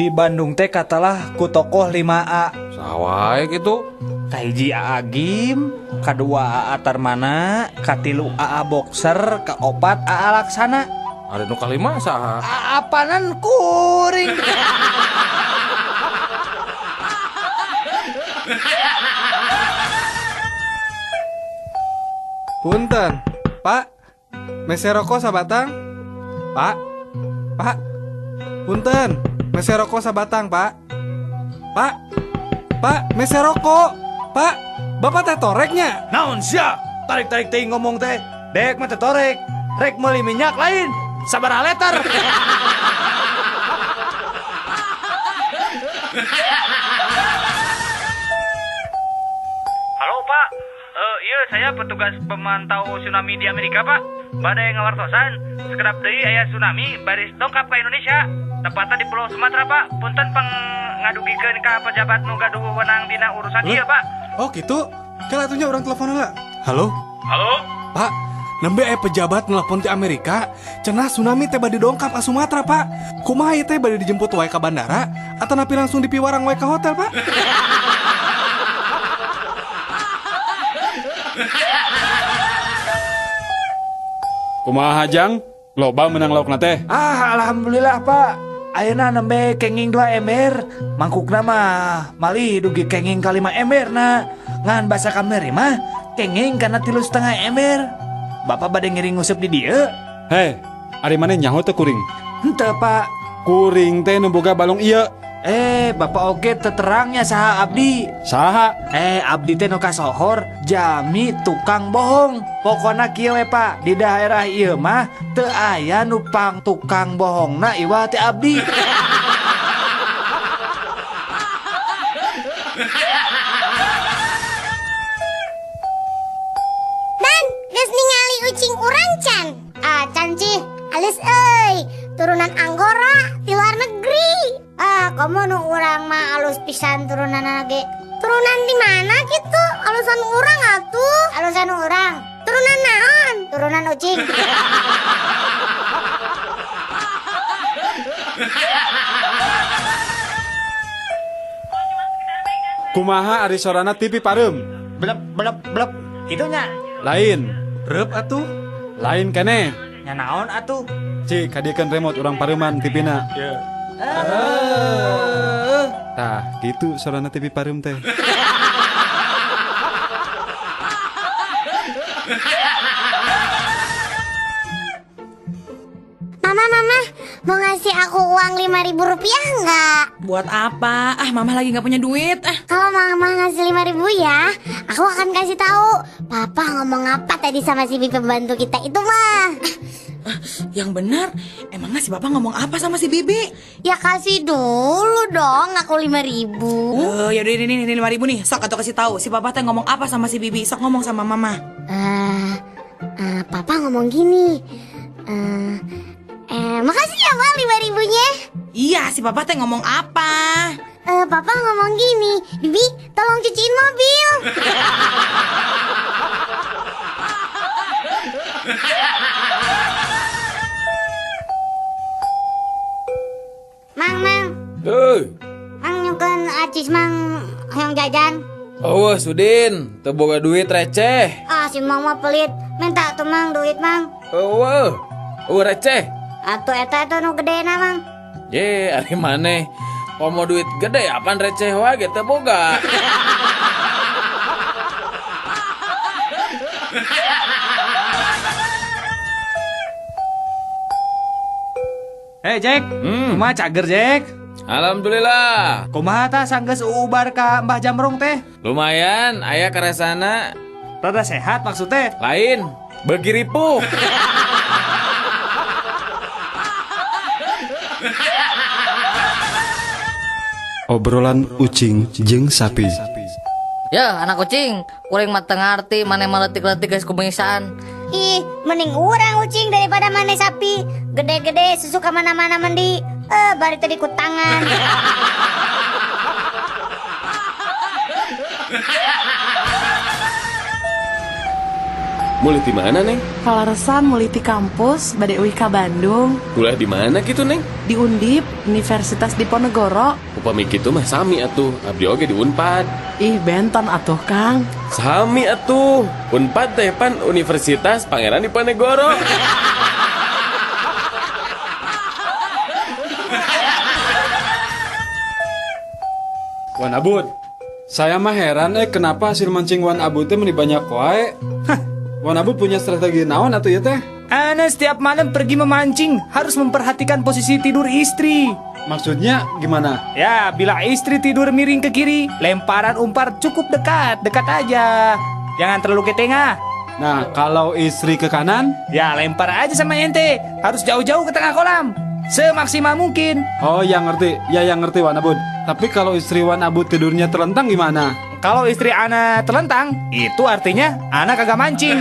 Di Bandung teh katalah ku tokoh 5A. Saha wae kitu? Kahiji AA Gim, kadua AA Tarmana, katilu AA Boxer, kaopat AA Laksana. Ada nu kalima saha? AA panan kuring. Punten, Pak. Mese rokok sabatang? Pak. Pak. Punten, mese rokok sabatang, Pak. Pak. Pak, mese rokok. Pak, Bapak teh toreknya. Naon sia? Tarik-tarik teuing ngomong teh. Dek mah teh torek. Rek meuli minyak lain. Sabaraha liter. Halo, Pak. Iya, saya petugas pemantau tsunami di Amerika, Pak. Badai ngawartosan, sekedap deui aya tsunami baris dongkap ka Indonesia. Tepatnya di Pulau Sumatera, Pak. Punten pang ngadugikeun ka pejabat nu gaduh wewenang dina urusan ieu, Pak. Oh, gitu. Kela atunya urang telepon heula. Halo? Halo? Pak, nembe aya pejabat nelpon ti Amerika, cenah tsunami teh bade dongkap ka Sumatera, Pak. Kumaha ieu teh bade dijemput wae ka bandara atau napi langsung dipiwarang wae ka hotel, Pak? Kumaha Jang? Loba menang laukna teh. Ah, alhamdulillah, Pak. Ayeuna nembe kenging 2 ember, mangkukna mah malih dugi kenging ka 5 ember na. Ngan basa kamari mah kenging kana 3,5 ember. Bapak bade ngiring nguseup di dieu. Hei, ari maneh nyaho teu kuring? Henteu, Pak. Kuring teh nu boga balong ieu. Bapak oge teterangnya saha abdi. Saha? Abdi teh nu kasohor jami tukang bohong. Pokona kieu we, Pak, di daerah ieu mah teu aya nu pang tukang bohongna iwal teh abdi. Dan geus ningali ucing urang can. Ah, can cih, alus euy, turunan Anggora ti luar negeri. Ah, komo nu urang mah alus pisan turunanna ge. Turunan di mana gitu? Alusan urang atuh. Alusan urang. Turunan naon? Turunan ucing. Kumaha ari sorana TV pareum? Blep blep blep. Kitu nya. Lain. Reup atuh. Lain keneh. Nya naon atuh? Cik, kadiekeun remote urang pareuman TV-na. Ye. Tah, gitu sorana TV pareum teh. Mama, mama, mau ngasih aku uang 5.000 rupiah nggak? Buat apa? Ah, mama lagi nggak punya duit. Ah. Kalau mama ngasih 5.000 ya, aku akan kasih tahu papa ngomong apa tadi sama si bibi pembantu kita itu mah. Yang benar, emangnya si bapak ngomong apa sama si bibi? Ya kasih dulu dong, aku 5.000. Oh, yaudah ini 5.000 nih. Sok atau kasih tahu si papa teh ngomong apa sama si bibi. Sok ngomong sama mama. Papa ngomong gini. Makasih ya, Ma, 5.000-nya. Iya, si papa teh ngomong apa? Papa ngomong gini, Bibi, tolong cuciin mobil. Mang, mang. Hei. Mang nyungkeun acis mang hayang jajan. Oh, Sudin, teu boga duit receh. Ah, si mang mah pelit. Minta tuh mang duit mang. Eueuh. Eueuh receh. Atuh eta eta nu gedena mang. Ye, ari maneh komo duit gede apaan receh wae ge teu boga. Hei Jack, kumaha cager Jack? Alhamdulillah. Kumaha tah sanggeus uubar ka Mbah Jamrong teh? Lumayan, aya karesana. Rada sehat maksudnya? Lain, beuki ripuh. Obrolan ucing jeung sapi. Ya, anak kucing, kuring mah teu ngarti maneh mah leutik-leutik geus kubengisaan. Ih, mending urang ucing daripada maneh sapi. Gede-gede susu ka mana-mana mandi. Bari tadi ku tangan. Mulih di mana, Neng? Kaleresan mulih ti kampus bade uih ka Bandung. Kuliah di mana gitu, Neng? Di Undip, Universitas Diponegoro. Upami kitu mah sami atuh, abdi oge di Unpad. Ih, benten atuh, Kang. Sami atuh. Unpad teh pan Universitas Pangeran Diponegoro. Wan Abud, saya mah heran kenapa hasil mancing Wan Abud teh meni banyak wae. Hah, Wan Abud punya strategi naon atuh ieu teh? Ana setiap malam pergi memancing harus memperhatikan posisi tidur istri. Maksudnya gimana? Ya, bila istri tidur miring ke kiri, lemparan umpan cukup dekat, dekat aja. Jangan terlalu ke tengah. Nah, kalau istri ke kanan? Ya, lempar aja sama ente. Harus jauh-jauh ke tengah kolam. Semaksimal mungkin. Oh, yang ngerti. Ya, yang ngerti Wan Abud. Tapi kalau istri Wan Abud tidurnya telentang gimana? Kalau istri ana telentang, itu artinya ana kagak mancing.